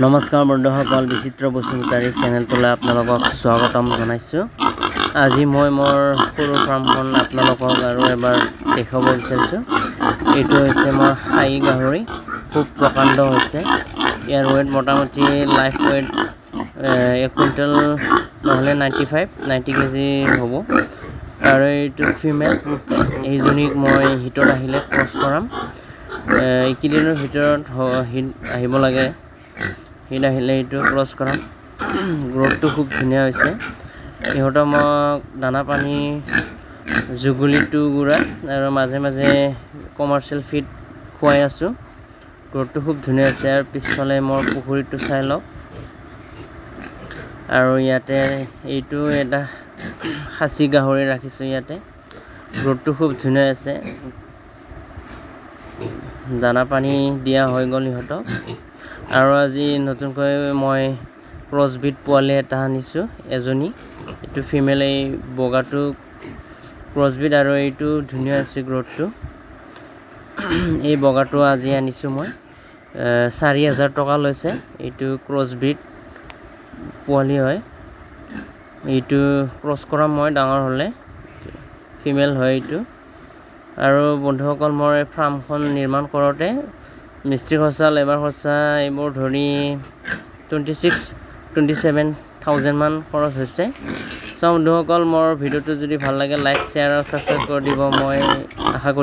নমস্কাৰ বন্ধুসকল, বিচিত্ৰ বসুমতাৰী চেনেলটোলৈ আপোনালোকক স্বাগতম জনাইছোঁ। আজি মই মোৰ সৰু ফাৰ্মখন আপোনালোকক আৰু এবাৰ দেখুৱাব বিচাৰিছোঁ। এইটো হৈছে মোৰ খাহী গাহৰি, খুব প্ৰকাণ্ড হৈছে। ইয়াৰ ৱেইট মোটামুটি লাইফ ৱেইট 1 কুইণ্টেল নহ'লে 95, 90 কেজি হ'ব। আৰু এইটো ফিমেল। এইজনীক মই হিটত আহিলে ক্ৰছ কৰাম। এইকেইদিনৰ ভিতৰত হিট আহিব লাগে। হিট আহিলে এইটো ক্ৰছ কৰাম। গ্ৰ'থটো খুব ধুনীয়া হৈছে। ইহঁতক মই দানা পানী জুগুলিটো গুড়া আৰু মাজে মাজে কমাৰ্চিয়েল ফিড খুৱাই আছোঁ। গ্ৰ'থটো খুব ধুনীয়া হৈছে। আৰু পিছফালে মোৰ পুখুৰীটো চাই লওক। আৰু ইয়াতে এইটো এটা খাচী গাহৰি ৰাখিছোঁ ইয়াতে। গ্ৰ'থটো খুব ধুনীয়া আছে। দানা পানী দিয়া হৈ গ'ল ইহঁতক। আৰু আজি নতুনকৈ মই ক্ৰছব্ৰীড পোৱালি এটা আনিছোঁ এজনী। এইটো ফিমেল। এই বগাটো ক্ৰছব্ৰীড আৰু এইটো ধুনীয়া আছে গ্ৰ'থটো। এই বগাটো আজি আনিছোঁ মই। 4000 টকা লৈছে। এইটো ক্ৰছব্ৰীড পোৱালি হয়। এইটো ক্ৰছ কৰাম মই ডাঙৰ হ'লে। ফিমেল হয় এইটো। আৰু বন্ধুসকল, মই ফাৰ্মখন নিৰ্মাণ কৰোঁতে মিস্ত্ৰী খৰচা, লেবাৰ খৰচা এইবোৰ ধৰি 26, 27 থাউজেণ্ডমান খৰচ হৈছে। চ' বন্ধুসকল, মোৰ ভিডিঅ'টো যদি ভাল লাগে, লাইক, শ্বেয়াৰ আৰু ছাবস্ক্ৰাইব কৰি দিব মই আশা কৰি